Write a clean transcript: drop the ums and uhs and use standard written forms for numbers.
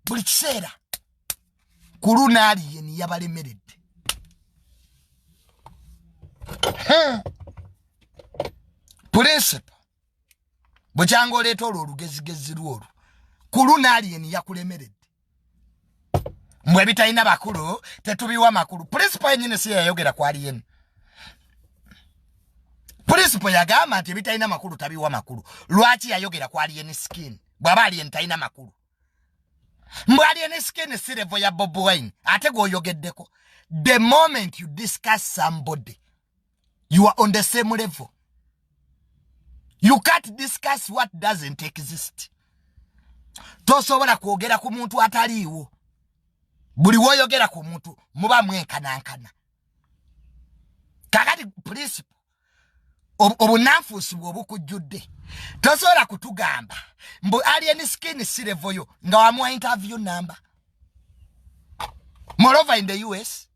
Buli kiseera ku luno Alien yabalemeredde. Principal, bwekyanga oleeta olwo olugezigezi lwolwo, ku luno Alien yakulemeredde. Mbwe ebitalina bakulu tetubiwa makulu. Principal yenyini si yayogera ku Alien. Principal yagamba nti ebitalina makulu tabiwa makulu. Lwaki yayogera ku Alien Skin bw'aba Alien talina makulu? Mbw Alien Skin si level ya Bobi Wine, ate gweoyogeddeko. The moment you discuss somebody, you are on the same level. You can't discuss what doesn't exist. Tosobola kwogera ku muntu ataliiwo. Buli woyogera ku muntu muba mwenkanankana. Kakati principal, obunanfuusi bwe obukujjudde, tosobola kutugamba mbu Alien Skin si level yo nga wamuwa interview number. Moreover, in the US